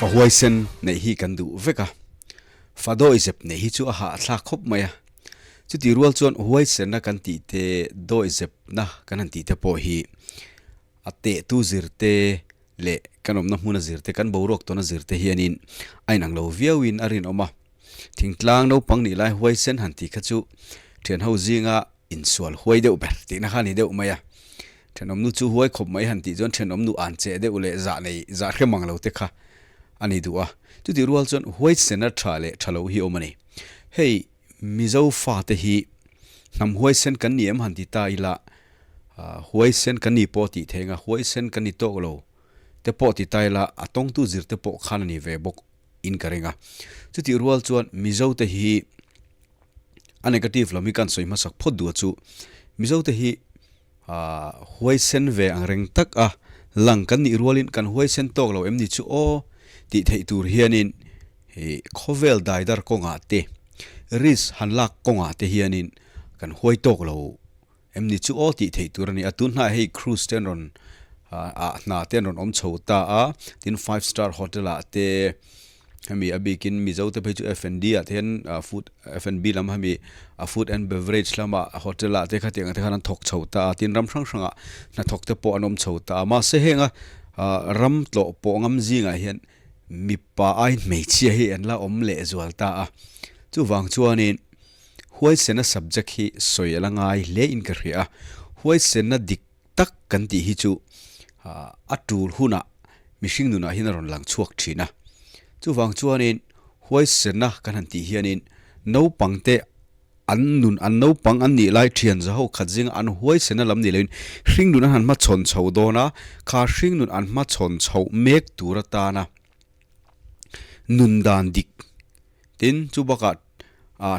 Fa huaisen neih hi kan duh vek a, fa dawihzep neih hi chu a hahthlak khawp mai a. Chutih rual chuan huaisenna kan tih te, dawihzepna kan han tih te pawh hi a tehtu zir te leh kan awmna hmuna zir te, kan boruak tawna zir te hianin a inang lo viauin a rinawm a. Thingtlang naupang nih lai huaisen han tih kha chu thianho zinga insual huai deuh ber tihna kha a ni deuh mai a. Thenawmnu chu huai khawp mai han tih chuan thenawmnu an cheh deuh leh zah nei zah hre mang lo te kha a ni duh a. Chutih rual chuan huaisena tha leh tha lo hi awm a ni. Hei Mizo fate hi hnam huaisen kan ni em han ti ta ila, huaisen kan ni pawh tih theih anga huaisen kan ni tawk lo te pawh ti ta ila a tawngtu zir te pawh khan a ni ve bawk in ka ring a. Chutih rual chuan Mizo te hi a negative lam hi kan sawi hmasak phawt duh a chu Mizo te hi huaisen ve ang reng tak a lang kan nih rualin kan huaisen tawk lo em ni chu aw tih theih tur hianin ih khawvel daidar kawngah te risk han lak kawngah te hianin kan huai tawk lo em ni chu aw tih theih tur a ni a tun hnaiah hei cruise te an rawn ah hna te an rawn awm chho ta a tin five star hotel ah te hemi a bikin Mizo te phei chu F&D ah te hian food F&B lam hemi a food and beverage lama hotel ah te khatiang ang te khan an thawk chho ta a tin ram hrang hrangah hnathawk te pawh an awm chho ta a mahse henga ram tlawh pawh ngam zingah hian mipa ai hmeichhia hi an la awm leh zual ta a chuvang chuanin huaisena subject hi sawi a la ngai hle in ka hria a huaisena dik tak kan tih hi chu a tul hunah mihring nunah hian a rawn lang chhuak thin a. Chuvang chuanin huaisenna kan han tih hianin naupangte an nun an naupang an nih lai thian zaho khat zinga an huaisenna lam ni loin hring nun an han hmachhawn chho dawn a, kha hring nun an hmachhawn chhoh mek tur atana nun dan dik tin chu bakah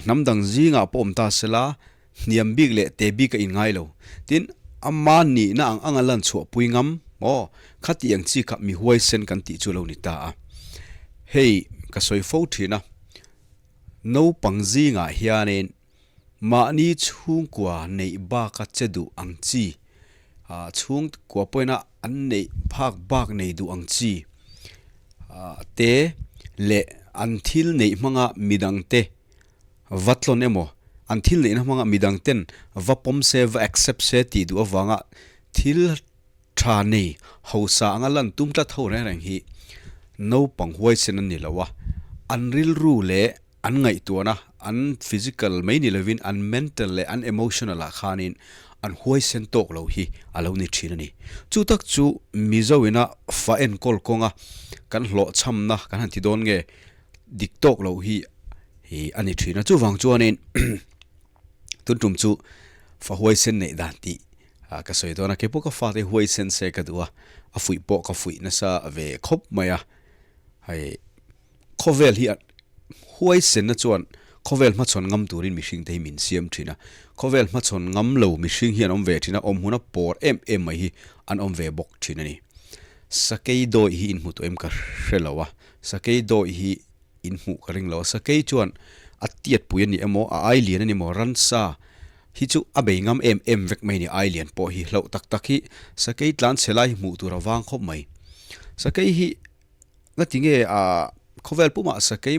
hnam dang zingah pawh awm ta sela Hniam bik leh te bik a inngai lo. Tin, ama nihna ang anga lan chhuah pui ngam maw? Khati ang chi kha mi huaisen kan tih chu lo ni ta a. Hei, ka sawi fo thin a, naupang zingah hianin mahni chhungkua neih baka che duh ang chi, chhungkua pawina an neih phak bak nei duh ang chi te leh an thil neih hmanga midangte Va tlawn emaw, an thil neihna hmanga midang ten va pawm se, va accept se tih duh avanga thil tha nei hausa anga lan tum tlat ho reng reng hi naupang huaisen an ni lo a, an rilru leh an ngaihtuahna, an physical mai ni lovin an mental leh an emotional ah khanin an huaisen tawk lo hi a lo ni thin a ni. Chu tak chu Mizo ina fa enkawl kawnga kan hlawhchhamna kan han ti dawn nge? Dik tawk loh hi hi a ni thin a, chuvang chuanin tun tum chu fa huaisen neih dan tih ka sawi dawn a, keipawh ka fate huaisen se ka duh a, a fuih pawh ka fuih nasa ve khawp mai a, hei khawvel hi huaisenna chuan khawvel hmachhawn ngam turin mihring te hi min siam thin a, khawvel hmachhawn ngam lo mihring hi an awm ve thin a, awm huna pawr em em mai hi an awm ve bawk thin a ni. Sakei dawi hi inhmu tawh em ka hre lo a. Sakei dawi hi in hmuh ka ring lo a, sakei chuan a tiat pui a ni emaw, a ai lian a ni maw, ransa hi chu a bei ngam em em vek mai a ni, ai lian pawh hi hlauh tak tak hi sakei tlan chhe lai hi hmuh tur a vang khawp mai. Sakei hi ngati nge ah khawvel pumah sakei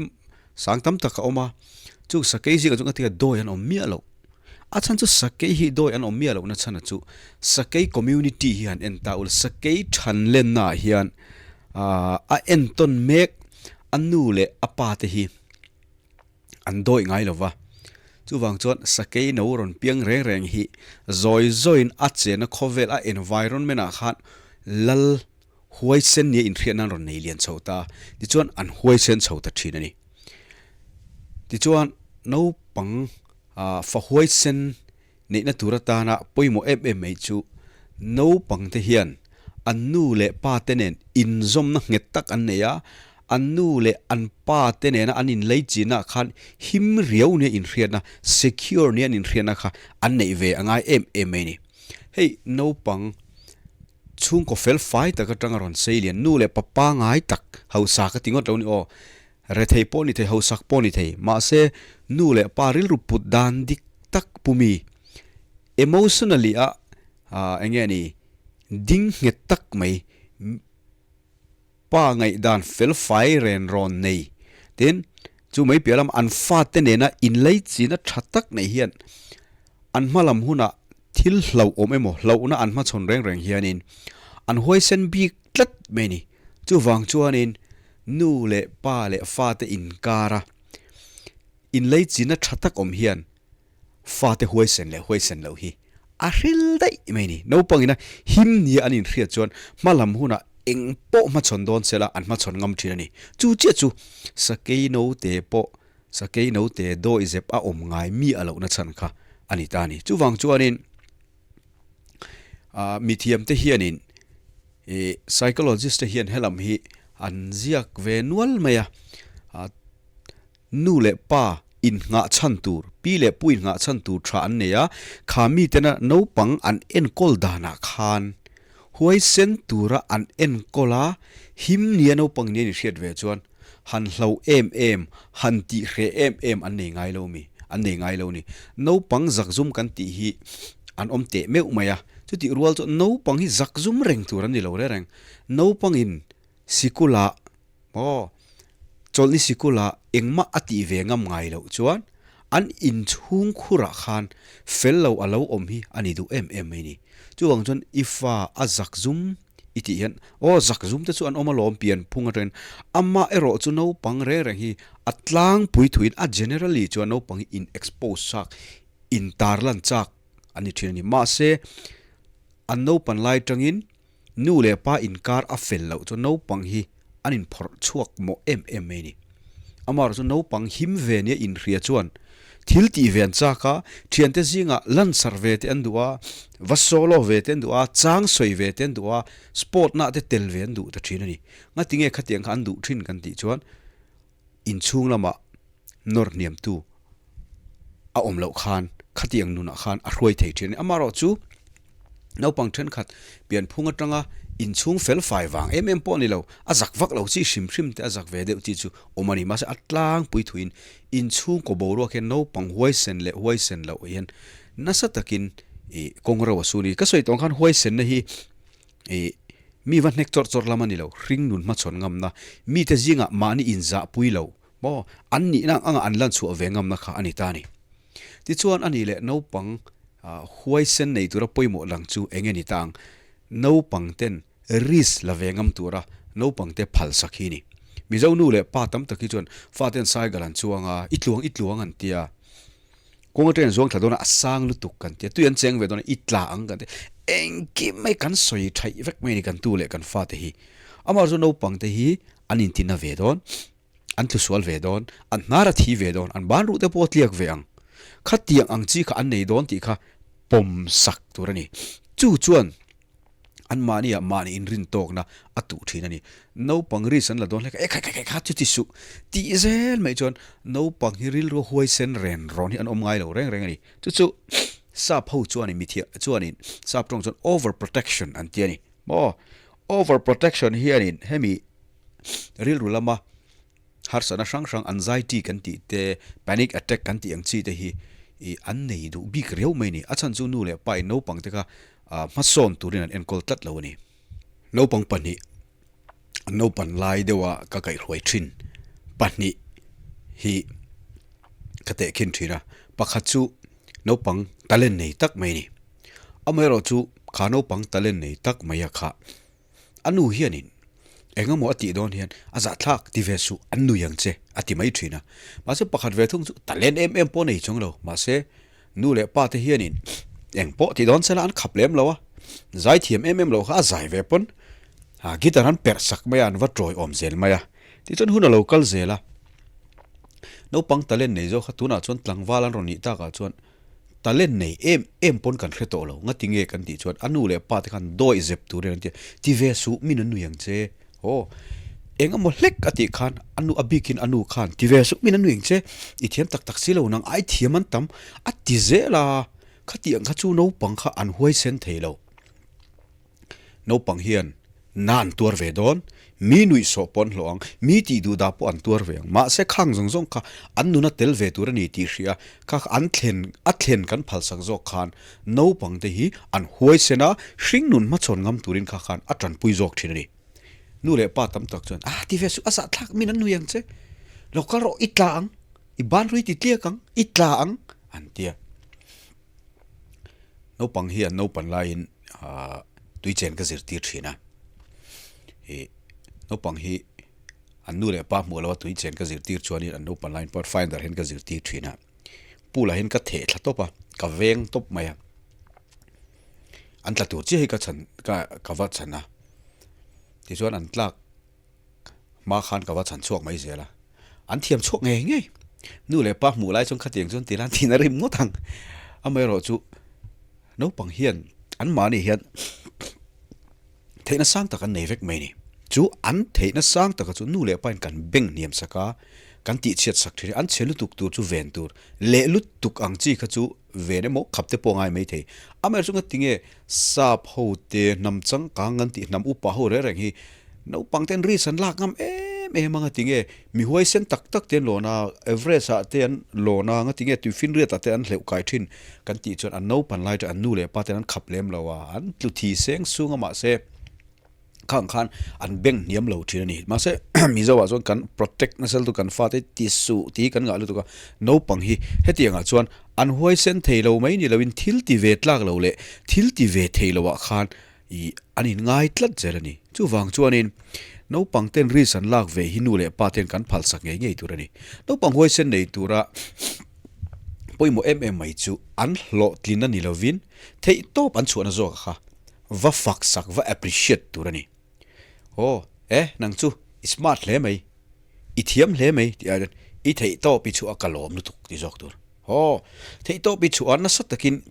sang tam tak a awm a, chu sakei zingah chuan ngati nge dawi an awm miah loh, a chhan chu sakei hi dawi an awm miah loh na chhan a chu sakei community hi han en ta ula, sakei than lenna ah hian A entawn mek a nu leh a pa te hi an dawih ngai lo va, chuvang chuan sakei no rawn piang reng reng hi zawi zawiin a chena khawvel a environment ah khan lal huaisen nia inhriat nan rawn nei lian chho ta a, tichuan an huaisen chho ta thin a ni. Tichuan naupang fa huaisen Neihna tur atana pawimawh em em mai chu naupangte hian an nu leh pa te nen inzawmna nghet tak an nei a, an nu leh an pa te nena an inlei chinah khan him riau nia inhriatna, secure nia an inhriatna kha an neih ve a ngai em em mai a ni. Hei naupang chhungkaw fel fai tak atanga rawn sei lian nu leh pa pangai tak hausa ka ti ngawt lo ni aw, Rethei pawh ni thei, hausak pawh ni thei, mahse nu leh pa rilru put dan dik tak pumi, emotionally a eng nge ni, ding nghet tak mai, pa ngaihdan fel fai ren rawn nei tin chu mai piah lam an fate nena inleichina tha tak nei hian an hma lam hunah thil hlauhawm emaw hlauhna an hmachhawn reng reng hianin an huaisen bik tlat mai a ni. Chuvang chuanin nu leh pa leh fate inkara inleichina tha tak awm hian Fate huaisen leh huaisen loh hi a hril daih mai ni. Naupangina him nia an inhriat chuan hma lam hunah eng pawh hmachhawn dawn sela an hmachhawn ngam thin a ni. Chu chiah chu sakei note pawh sakei note dawihzep a awm ngai mi a lohna chhan kha a ni ta a ni. Chuvang chuanin mithiamte hianin ih psychologist te hian helam hi an ziak ve nual mai a. Nu leh pa innghah chhan tur, pi leh pu innghah chhan tur tha an nei a, kha mitena naupang an enkawl danah khan huaisen tura an enkawl a, him nia naupang nia ni hriat ve chuan han hlo em em, han tih hreh em em an nei ngai lo mi, an nei ngai lo ni. Naupang zakzum kan tih hi an awm teh meuh mai a, chutih rual chuan naupang hi zakzum reng tur an ni lo reng reng. Naupangin sikulah Aw, chawlhni sikula engmah a tih ve ngam ngai loh chuan an inchhung khurah khan fel lo a lo awm hi a ni duh em em mai ni. Chuvang chuan i fa a zakzum i tih hian aw zakzum te chu an awm alawm pian phung atangin amah erawh chu naupang reng reng hi a tlangpui thuin a generally chuan naupang hi in expose chak in tarlan chak a ni thin a ni. Mahse an naupan lai tangin Nu leh pa inkar a fel loh chuan naupang hi an inphawrh chhuak mawh em em mai a ni. Amaherawh chu naupang him ve nia inhria chuan thil tih ve an chak a, thiante zingah lansarh ve te an duh a, va solo ve te an duh a, chang sawi ve te an duh a, sport nah te tel ve an duh ta thin a ni. Ngatinge khatiang kha an duh thin kan tih chuan inchhung lamah nawr hniamtu a awm loh khan khatiang nunah khan a hruai thei thin a ni. Amaherawh chu naupang thenkhat pianphung atanga inchhung fel fai vang em em pawh a ni lo, a zak vak lo chi hrim hrim te a zak ve deuh chi chu awm a ni. Mahse a tlangpui thuin inchhungkaw boruak hian naupang huaisen leh huaisen loh hian nasa takin ih kawng ro a su a ni. Ka sawi tawh ang khan huaisenna hi Ih, mi va hnek chawrh chawrh lam a ni lo, hringnun hmachhawn ngamna, mite zingah mahni inzahpui lo maw, an nihna ang anga an lan chhuah ve ngamna kha a ni ta a ni. Tichuan a nih leh naupang huaisen nei tura pawimawh lang chu eng nge ni ta ang? Naupang ten risk la ve ngam tura naupang te phalsak hi a ni. Mizo nu leh pa tam tak hi chuan faten cycle an chuang a, i tluang i tluang an tia. Kawng atangin an zuang thla dawn a, a sang lutuk kan ti a, tui an cheng ve dawn a, i tla ang kan ti a, engkim mai kan sawi thaih vek mai a ni kan tu leh kan fate hi. Amaherawhchu chu naupang te hi an intina ve dawn, an tlusual ve dawn, an hnar a thi ve dawn, an ban ruh te pawh a tliak ve ang. Khatiang ang chi kha an nei dawn tih kha pawm sak tur a ni. Chu chuan. An mahniah mahni inrin tawkna a tuh thin a ni. Naupang risk an la dawn hlek a, e khai khai khai kha chu ti suh tih zel mai chuan naupang hi rilru huaisen ren rawn hi an awm ngai lo reng reng a ni. Chu chu sap ho chuanin mithiah chuanin sap tawng chuan over protection an ti a ni. Maw over protection hianin hemi rilru lama Harsatna hrang hrang anxiety kan tih te, panic attack kan tih ang chi te hi ih an nei duh bik riau mai a ni. A chhan chu nu leh pa in naupang te kha hmasawn turin an enkawl tlat lo a ni. Naupang pahnih, an naupan lai deuha ka kaihhruai thin pahnih hi ka tehkhin thin a. Pakhat chu naupang talent nei tak mai a ni. Amaherawhchu kha naupang talent nei tak mai a kha A nu hianin eng emaw a tih dawn hian a zahthlak ti ve suh an nui ang che a ti mai thin a. Mahse pakhat ve thung chu talent em em pawh nei chuang lo. Mahse nu leh pa te hianin eng pawh ti dawn sela an khap lem lo a. Zai thiam em em lo kha a zai ve pawn a guitar an perh sak mai a an va tawi awm zel mai a. Tichuan hun a lo kal zel a. Naupang talent nei zawk kha tunah chuan tlangval an rawn nih takah chuan Talent nei em em pawn kan hre tawh lo, ngati nge kan tih chuan a nu leh pa te khan dawih zep turin an ti a, ti ve suh min an nui ang che, aw eng emaw hlek a tih khan a nu a bikin a nu khan ti ve suh min an nui ang che, i thiam tak tak si lo nang ai thiam an tam a ti zel a, khatiang kha chu naupang kha an huaisen thei lo. Naupang hian na an tuar ve dawn, mi nuihsawh pawh an hlawh ang, mi tih duh dah pawh an tuar ve ang. Mahse khang zawng zawng kha an nuna tel ve tur a ni tih hria kha an thlen a thlen kan phalsak zawk khan naupang te hi an huaisen a, hringnun hmachhawn ngam turin kha khan a tanpui zawk thin a ni. Nu leh pa tam tak chuan, Ah, ti ve suh, a zahthlak min an nui ang che. Lo kal rawh, i tla ang, i ban rui ti tliak ang, i tla ang, an ti a. Naupang hi an naupan laiin tui chen ka zirtir thin a. Ih, naupang hi an nu leh pa hmuh loa tui chen ka zirtir chuanin an naupan laiin pathfinder hian ka zirtir thin a. Pool ah hian ka theh thla tawp a, ka veng tawp mai a. An tla tur chiah hi ka chhan ka ka va chhan a. Tichuan an tlak hma khan ka va chhan chhuak mai zel a. An thiam chhuak ngei ngei. Nu leh pa hmuh lai chuan khatiang chuan ti lan thin a rim ngawt ang. Amaherawhchu naupang hian anmahni hian Theihna sang tak an nei vek mai ni. Chu an theihna sang taka chu nu leh pain kan beng hniam sak a, kan tihchhiat sak thin a, an chhe lutuk tur chu ven tur leh lutuk ang chi kha chu ven emaw khap te pawh a ngai mai thei. Amaherawhchu chu ngatinge sap ho te hnam changkang an tih hnam upa ho reng reng hi naupang ten risk an lak ngam em em a ngatinge mi huaisen tak tak te an lawn a, Everest ah te an lawn a, ngatinge tuifinriat ah te an hleuh kai thin Kan tih chuan an naupan lai chuan an nu leh pa ten an khap lem lo a, an tlu thi seng sung a mahse khang khan an beng hniam lo thin a ni. Mahse Mizo ah chuan kan protect nasa lutuk kan fate ti suh tih hi kan ngah lutuk a, naupang hi hetiang ah chuan an huaisen thei lo mai ni loin thil ti ve tlak lo leh thil ti ve thei lo ah khan Ih, an inngai tlat zel a ni. Chuvang chuanin naupang ten risk an lak ve hi nu leh pa ten kan phalsak ngei ngei tur a ni. Naupang huaisen nei tura pawimawh em em mai chu an hlawhtlin a ni lovin theihtawp an chhuahna zawk kha va faksak, va appreciate tur a ni. Aw, e, nang chu i smart hle mai, i thiam hle mai tih ai chuan i theihtawp i chhuah a ka lawm lutuk ti zawk tur. Aw, theihtawp i chhuah a nasa takin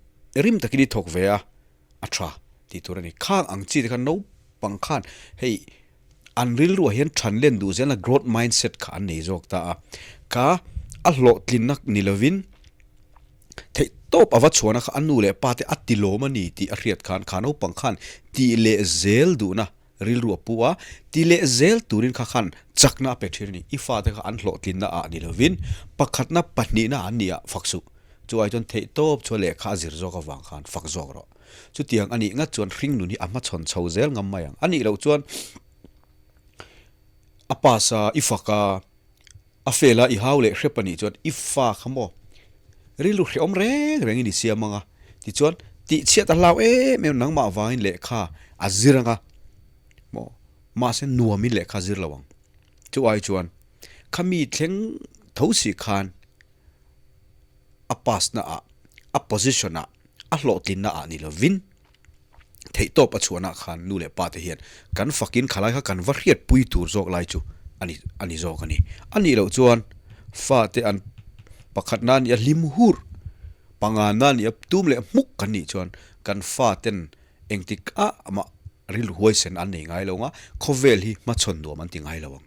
rim takin i thawk ve a. a tha tih tur a ni. Khang ang chi te khan naupang khan hei an rilruah hian than len duh zelna growth mindset kha an nei zawk ta a. Ka a hlawhtlinna ni lovin theih tawp a va chhuahna kha a nu leh pa te a ti lawm a ni tih a hriat khan kha naupang khan tih leh zel duhna rilru a pu a, ti leh zel turin kha khan chakna a pe thin a ni. I fate kha an hlawhtlinna ah ni lovin pakhatna pahnihna an ni ah fak suh. Chu ai chuan theih tawp chuan lehkha a zir zawk avang khan fak zawk rawh. Chutiang a nih ngat chuan hringnun hi a hmachhawn chho zel ngam mai ang. A nih loh chuan a pass a, i fak a, A fel a, i hau leh hrep a nih chuan i fa kha maw? Rilru hrehawm reng rengin i siam ang a, tichuan tihchhiat a hlau em em nangmah vangin lehkha a zir ang a, maw? Mahse nuamin lehkha a zir lo ang. Chu ai chuan khami thleng tho si khan a pass na ah, a position ah, a hlawhtlinna ah ni lovin Theihtawp a chhuahna khan nu leh pa te hian kan fakin khalai kha kan va hriatpui tur zawk lai chu a ni a ni zawk a ni. A nih loh chuan fate an pakhatna a nih a hlim hur, pangana a nih a tum leh hmuk kan nih chuan kan faten engtik ah mah rilru huaisen an nei ngai lo ang a, khawvel hi hmachhawn nuam an ti ngai lo ang.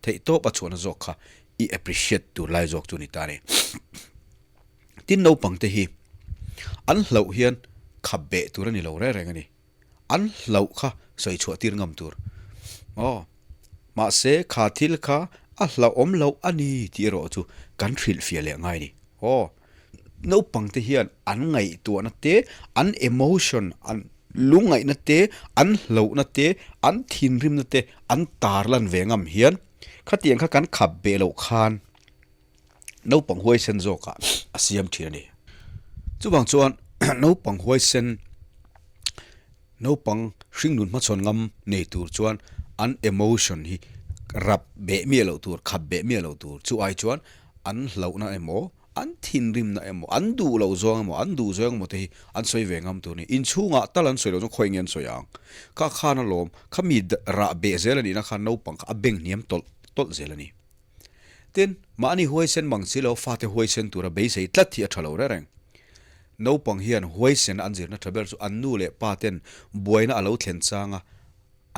Theihtawp a chhuahna zawk kha i appreciate tur lai zawk chu a ni ta a ni. Tin naupang te hi an hlauh hian khap beh tur a ni lo reng reng a ni. An hlauh kha sawi chhuah tir ngam tur. Aw, mahse kha thil kha a hlauhawm loh a ni tih erawh chu kan hrilhfiah leh ngai a ni. Aw, naupang te hian an ngaihtuahna te, an emotion, an lungngaihna te, an hlauhna te, an thinrimna te an tarlan ve ngam hian khatiang kha kan khap beh loh khan, naupang huaisen zawkah a siam thin a ni. Chuvang chuan naupang huaisen, naupang hringnun hmachhawn ngam nei tur chuan an emotion hi rap beh miah loh tur, khap beh miah loh tur. Chu ai chuan an hlauhna emaw, an thinrimna emaw, an duh loh zawng emaw, an duh zawng emaw te hi an sawi ve ngam tur a ni. Inchhungah tal an sawi loh chuan khawi nge an sawi ang? Kha khan alawm, khami rah beh zel a nihna khan naupang kha a beng hniam tawlh tawlh zel a ni. Tin, mahni huaisen mang si lo fate huaisen tura beisei tlat hi a tha lo reng reng. Naupang hian huaisen an zirna tha ber chu an nu leh pa ten buaina a lo thlen changa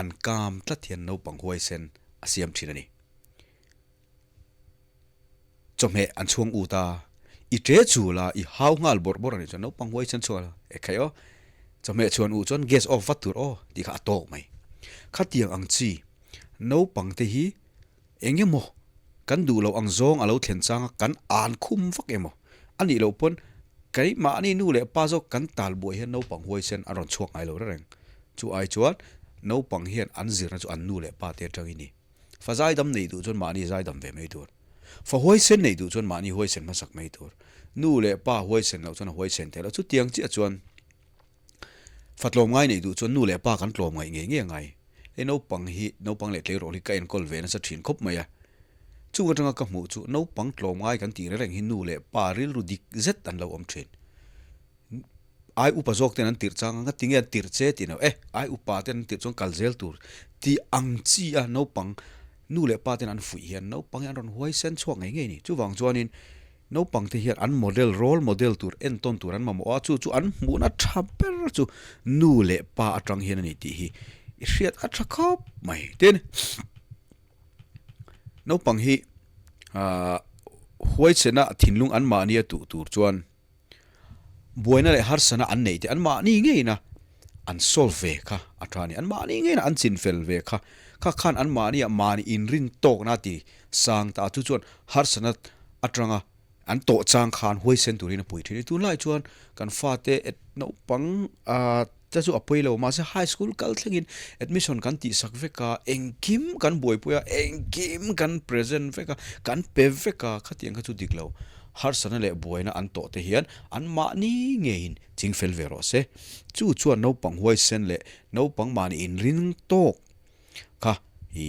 an kam tlat hian naupang huaisen a siam thin a ni. Chawhmeh an chhuang ut a, i tre chul a, i hau nghal bawrh bawrh a nih chuan naupang huaisen chhuak a, ekhei aw, chawhmeh chhuan uh chuan gas off vat tur aw tih kha a tawk mai. Khatiang ang chi naupang te hi Eng emaw kan duh loh ang zawng a lo thlen chang a, kan an khum vak emaw a nih loh pawn keimahni nu leh pa zawk kan tal buai hian naupang huaisen a rawn chhuak ngai lo reng. Chu ai chuan Naupang hian an zirna chu an nu leh pa te atangin ni. Fa zaidam neih duh chuan mahni zaidam ve mai tur. Fa huaisen neih duh chuan mahni huaisen hmasak mai tur. Nu leh pa huaisen loh chuan a huaisen theih loh. Chutiang chiah chuan fa tlawmngai neih duh chuan nu leh pa kan tlawmngaih ngei ngei angai. Hei naupang hi, naupang leh tleirawl hi ka enkawl ve nasa thin khawp mai a. Chung atanga ka hmuh chu naupang tlawmngai kan tih reng hi nu leh pa rilru dik zet an lo awm thin. Ai upa zawk ten an tirh chang anga tinge an tirh che tih no e, ai upa ten an tirh chuan kal zel tur tih ang chi a naupang nu leh pa ten an fuih hian naupang hi an rawn huaisen chhuak ngei ngei a ni. Chuvang chuanin naupang te hian an model, role model tur entawn tur an mamawh a, chu chu an hmuhna tha ber chu nu leh pa atang hian a ni tih hi i hriat a tha khawp mai. Tin, naupang hi ah huaisena thinlung anmahnia tuh tur chuan Buaina leh harsana an neih te anmahni ngeina an solve ve kha a tha a ni. Anmahni ngeina an chinfel ve kha. Kha khan anmahnia mahni inrin tawkna a ti sang ta a, chu chuan harsana atanga an tawh chang khan huaisen turin a pui thin a ni. Tunlai chuan kan fate naupang ah te chu a pawi lo mahse high school kal thlengin admission kan tih sak vek a, engkim kan buaipui a, engkim kan present vek a, kan pe vek a, khatiang kha chu dik lo. Harsatna leh buaina an tawh te hian an mahni ngeiin ching fel ve rawh se. Chu chuan naupang huaisen leh naupang mahni inring tawk kha i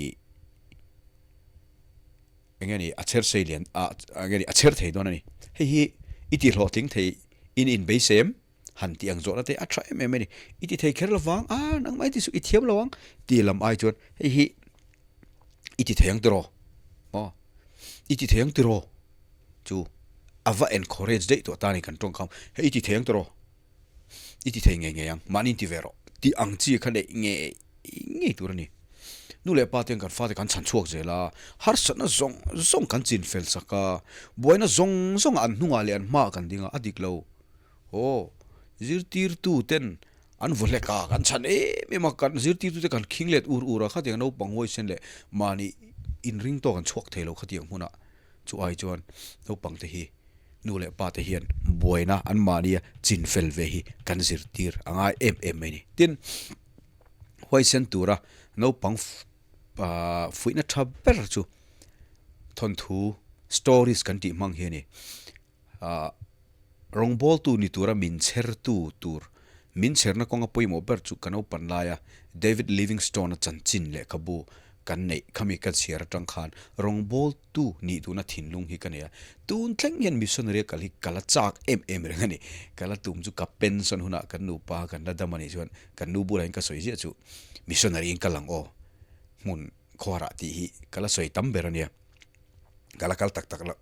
eng nge ni a chher sei lian a eng nge ni a chher thei dawn a ni. Hei hi i ti hlawhtling thei in inbeisem han tih ang zawhna te a tha em em a ni. I ti thei kher lovang a nangmah i ti suh i thiam lo ang tih lam ai chuan hei hi i ti thei ang tiraw aw i ti thei ang tiraw chu a va encourage daih tawh ta a ni kan tawngkam hei i ti thei ang tiraw i ti thei ngei ngei ang mahni in ti ve rawh tih ang chi kha neih ngei ngei tur a ni. Nu leh pa ten kan fate kan chhan chhuak zel a, harsatna zawng zawng kan chin fel sak a, buaina zawng zawngah an hnungah leh an hmaah kan ding a, a dik lo. Aw, zirtirtu ten an vaw hlek a, kan chhan em em a, kan zirtirtu te kan khing let ur ur a, khatiang naupang huaisen leh mahni inring tawk an chhuak thei lo khatiang hmunah chu ai chuan naupang te hi nu leh pa te hian buaina an mahnia chin fel ve hi kan zirtir a ngai em em mai a ni. Tin, huaisen tura naupang fuihna tha ber chu thawnthu stories kan tih hmang hi a ni. Ahh rawngbawltu ni tura min chhertu tur, min chherna kawnga pawimawh ber chu ka naupan laia David Livingstone-a chanchin lehkhabu kan neih khami ka chhiar atang khan rawngbawltu nih duhna thinlung hi ka nei a. Tun thleng hian missionary a kal hi ka la chak em em reng a ni. Ka la tum chu ka pension hunah kan nupa kan la dam a nih chuan kan nu bulah hian ka sawi ziah chu missionary in ka lang aw hmun khuarah tih hi ka la sawi tam ber a nia. Ka la kal tak tak lo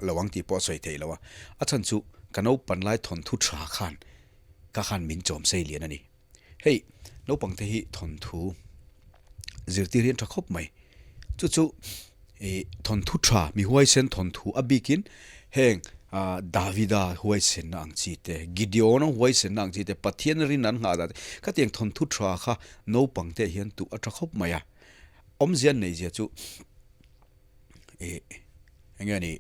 lo ang tih pawh a sawi theih lo a, a chhan chu ka naupan lai thawnthu tha khan ka khan min chawm sei lian a ni. Hei naupang te hi thawnthu zirtir hi an tha khawp mai, chu chu ih thawnthu tha mi huaisen thawnthu a bikin heng ah Davida huaisenna ang chi te, Gideon-a huaisenna ang chi te, Pathian rin an nghah dan te, khatiang thawnthu tha kha naupang te hian tuh a tha khawp mai a, awmzia an neihzia chu. Ih eng nge ni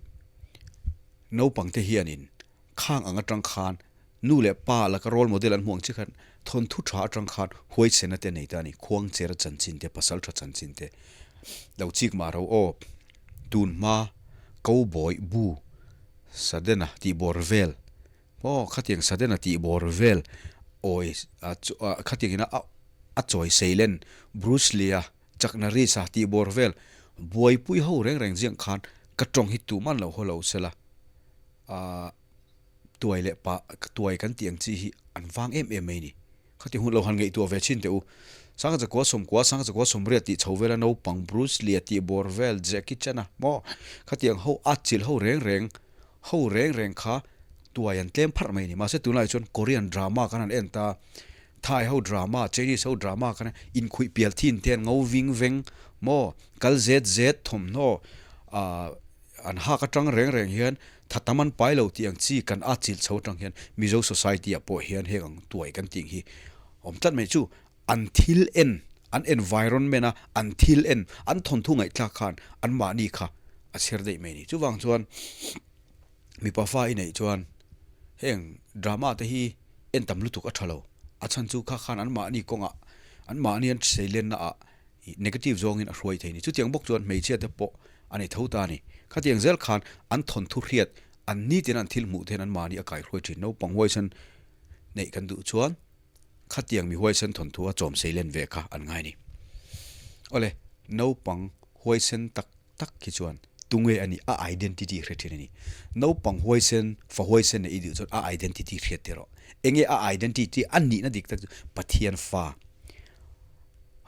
naupang te hianin khang ang atang khan nu leh pa laka role model an hmuh ang chi khan thawnthu tha atang khan huaisena te nei ta a ni khuangchera chanchin te pasal tha chanchin te lo chik mah ro aw tun hma cowboy bu sudden-a tih bawr vel aw khatiang sudden-a tih bawr vel awi khatiang ina a chawi seilen Bruce Lee-a. Chakna risa tih bawr vel buaipui ho reng reng ziang khan ka tawng hi tuman lo haw lo sela, aah tuai leh pah tuai kan tih ang chi hi an vang em em mai ni. Khati hun lo han ngaihtuah ve thin teh u. Sangha chakua sawmkua, sangha chakua sawmriat tih chho vela naupang Bruce Lee-a tih bawr vel Jackie Chan-a maw khatiang ho a chilh ho reng reng ho reng reng kha tuai an tlem pharh mai ni. Mahse tunlai chuan Korean drama kan han en ta. Thai ho drama, Chinese ho drama khan inkhuih pial thin te an ngo ving veng maw, kal zet zet thawmhnaw ah an hak atang reng reng hian tha tam an pai lo tih ang chi kan at chilh chho atang hian Mizo society ah pawh hian heng ang tuai kan tih ang hi awm tlat mai chu an thil en an environment a an thil en an thawnthu ngaihthlak khan anmahni kha a chher daih mai a ni. Chuvang chuan mipa fa i neih chuan heng drama te hi en tam lutuk a tha lo, a chhan chu kha khan anmahni kawngah. An mahni an seilenna ah ih negative zawngin a hruai thei a ni. Chutiang bawk chuan hmeichhia te pawh a nei tho ta a ni. Khatiang zel khan an thawnthu hriat, an nitin an thil hmuh te hian an mahni a kaihruai thin. Naupang huaisen neih kan duh chuan khatiang mi huaisen thawnthu a chawm seilen ve kha an ngai a ni. Awle, naupang huaisen tak tak hi chuan tunge a nih a identity hre thin a ni. Naupang huaisen, fa huaisen neih i duh chuan a identity hriat tir rawh. Enge a identity a nihna dik tak chu Pathian fa,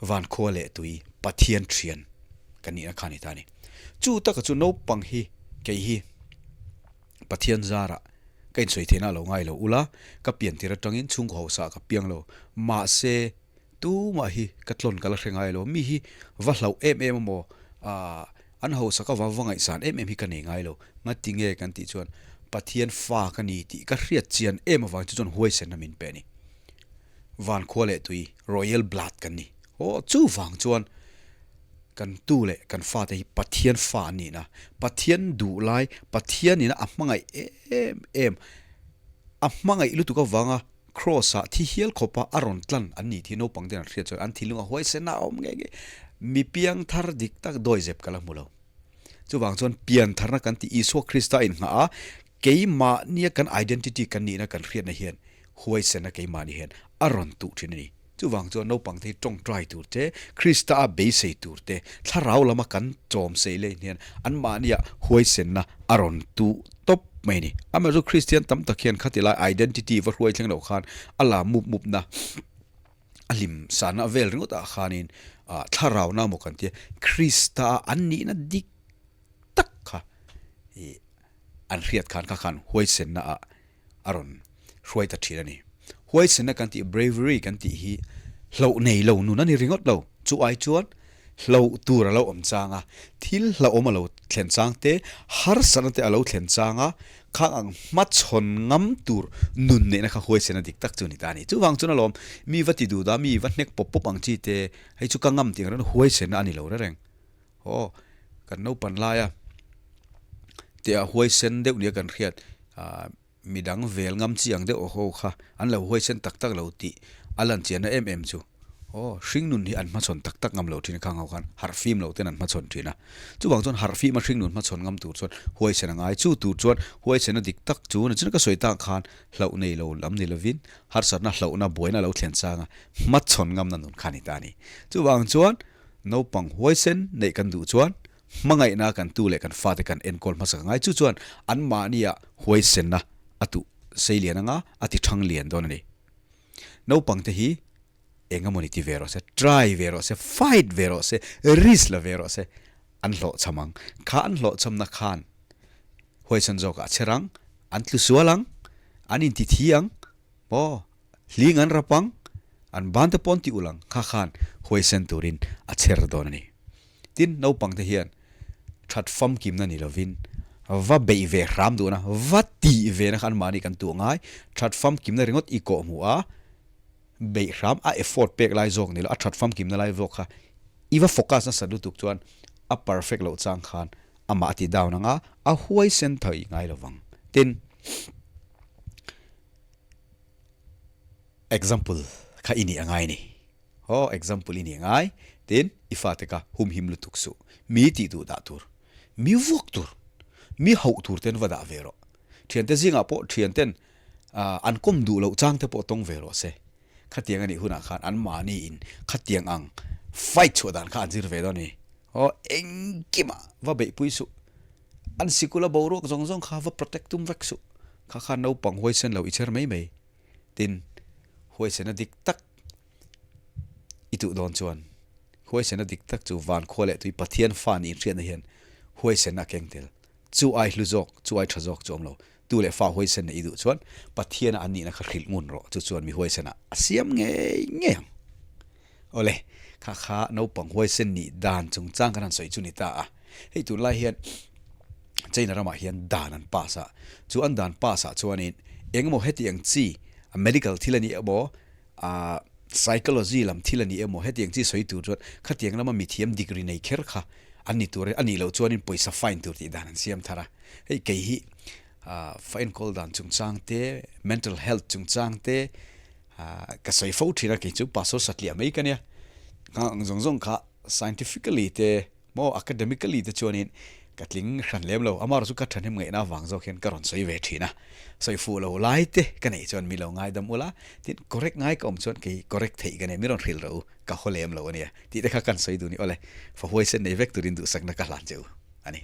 van khua leh tui, Pathian thian kan nihna kha a ni ta a ni. Chu taka chu naupang hi kei hi Pathian zarah ka insawi theihna a lo ngai lo ula, ka pian tir atangin chhungkaw hausa ka piang lo. Mahse, Tumah hi ka tlawn ka la hre ngai lo, mi hi va hlauh em em amaw, aah an hausa ka va va ngaihsan em em hi ka nei ngai lo, ngati nge kan tih chuan Pathian fa ka ni tih ka hriat chian em avang chu chuan huaisenna min pe a ni. Van khua leh tui, royal blood kan ni. Aw chuvang chuan kan tu leh kan fate hi Pathian fa an nihna, Pathian duh lai, Pathian ina a hmangaih em em, a hmangaih lutuk avanga Kraws-ah thi hial khawpa a rawn tlan an nih thi naupang ten an hriat chuan an thinlung a huaisen a awm ngei ngei. Mi piang thar dik tak dawi zep ka la hmu lo. Chuvang chuan pian tharna kan tih Isua Krista inngah a, keimahnia kan identity kan nihna kan hriatna hian huaisenna keimahni hian a rawn tuh thin a ni. Chuvang chuan naupang te hi tawngtai tur te, Krista a beisei tur te, thlarau lama kan chawm sei leh hian anmahnia huaisenna a rawn tuh tawp mai a ni. Amaherawhchu Kristian tam tak hian khati lai identity va hruai thleng loh khan a la mup mupna, a hlim sanna vel ringawt ah khanin thlarauna maw kan tia Krista a an nihna dik tak kha ih an hriat khan kha khan huaisenna ah a rawn hruai ta thin a ni. Huaisenna kan tih, bravery kan tih hi hlauh nei lo nun a ni ringawt lo. Chu ai chuan hlauh tur a lo awm chang a, thil hlauhawm a lo thlen chang te, harsatna te a lo thlen chang a, khang ang hmachhawn ngam tur nun neihna kha huaisenna dik tak chu a ni ta a ni. Chuvang chuan alawm mi va ti duh dah, mi va hnek pawp pawp ang chi te, hei chu ka ngam tih ang reng huaisenna a ni lo reng. Aw, kan naupan laia tia huaisen deuh nia kan hriat ah midang vel ngam chi ang deuh ho kha an lo huaisen tak tak lo tih a lan chianna em em chu. Aw, hringnun hi an hmachhawn tak tak ngam lo thin a khang ho khan harh fim lo ten an hmachhawn thin a. Chuvang chuan harh fima hringnun hmachhawn ngam tur chuan huaisen a ngai. Chu tur chuan huaisena dik tak chu nachin ka sawi tak khan hlauh nei lo lam ni lovin harsatna hlauhna buaina a lo thlen chang a hmachhawn ngamna nun kha a ni ta a ni. Chuvang chuan Naupang huaisen neih kan duh chuan hmangaihna kan tu leh kan fate kan enkawl hmasa ka ngai. Chu chuan anmahnia huaisenna a tuh sei lian anga a ti thang lian dawn a ni. Naupangte hi eng emawni ti ve rawh se, try ve rawh se, fight ve rawh se, risk la ve rawh se, an hlawhchham ang. Kha an hlawhchhamna khan huaisen zawkah a chher ang, an tlu sual ang, an inti thi ang, Aw, hling an rap ang, an ban te pawh an ti ulh ang, kha khan huaisen turin a chher dawn a ni. Tin, naupang te hian that famkimna ni lovin va beih ve hram duhna, va tih ve na kha anmahni kan tuah ngai, that famkimna ringawt i kawh hmuh a, beih hram a effort pek lai zawk ni lo, a that famkimna lai zawk kha i va focus nasa lutuk chuan a perfect loh chang khan amah a ti down ang a, a huaisen thei ngai lovang. Tin. Example kha i nih a ngai ni. Aw example i nih a ngai tin i fate kha humhim lutuk suh. Mi tih duh dah tur, mi vuak tur, mi hauh tur ten va dah ve rawh. Thiante zingah pawh thianten an kawm duh loh chang te pawh tawng ve rawh se. Khatiang a nih hunah khan anmahni in khatiang ang fight chhuah dan kha an zir ve dawn a ni. Aw engkimah va beihpui suh. An sikul a boruak zawng zawng kha va protect tum vek suh. Kha kha naupang huaisen lo i chher mai mai. Tin, huaisena dik tak i tuh dawn chuan huaisena dik tak chu van khua leh tui Pathian fa nih inhriatna hian huaisena a keng tel. Chu ai hlu zawk, chu ai tha zawk chu awm lo. Tu leh fa huaisenna i duh chuan Pathiana an nihna kha hrilh ngun rawh. Chu chuan mi huaisena a siam ngei ngei ang. Awle, kha kha naupang huaisen nih dan chungchang kan han sawi chu ni ta a. Hei tunlai hian China ramah hian dan an pass a, chu an dan pass ah chuanin eng emaw heti ang chi medical thil a ni emaw ah psychology lam thil a ni emaw heti ang chi sawi tur chuan khatiang lama mithiam degree nei kher kha an ni tur a nih loh chuanin pawisa fine tur tih dan an siam thar a. Hei kei hi ah fa enkawl dan chungchang te, mental health chungchang te. Ka sawi fo thin a, kei chu pastor satliah mai ka nia. Nghang ang zawng zawng kha scientifically te maw academically te chuanin ka tling hran lem lo. Amaherawhchu ka thahnem ngaihna avang zawk hian ka rawn sawi ve thin a. Sawi fuh lo lai te ka neih chuan mi lo ngaidam ula, tin correct ngai ka awm chuan kei correct theih ka nia, mi rawn hrilh rawh u, ka haw lem lo a nia tih te kha kan sawi duh ni. Awle, fa huaisen nei vek turin duhsakna ka hlan che u a ni.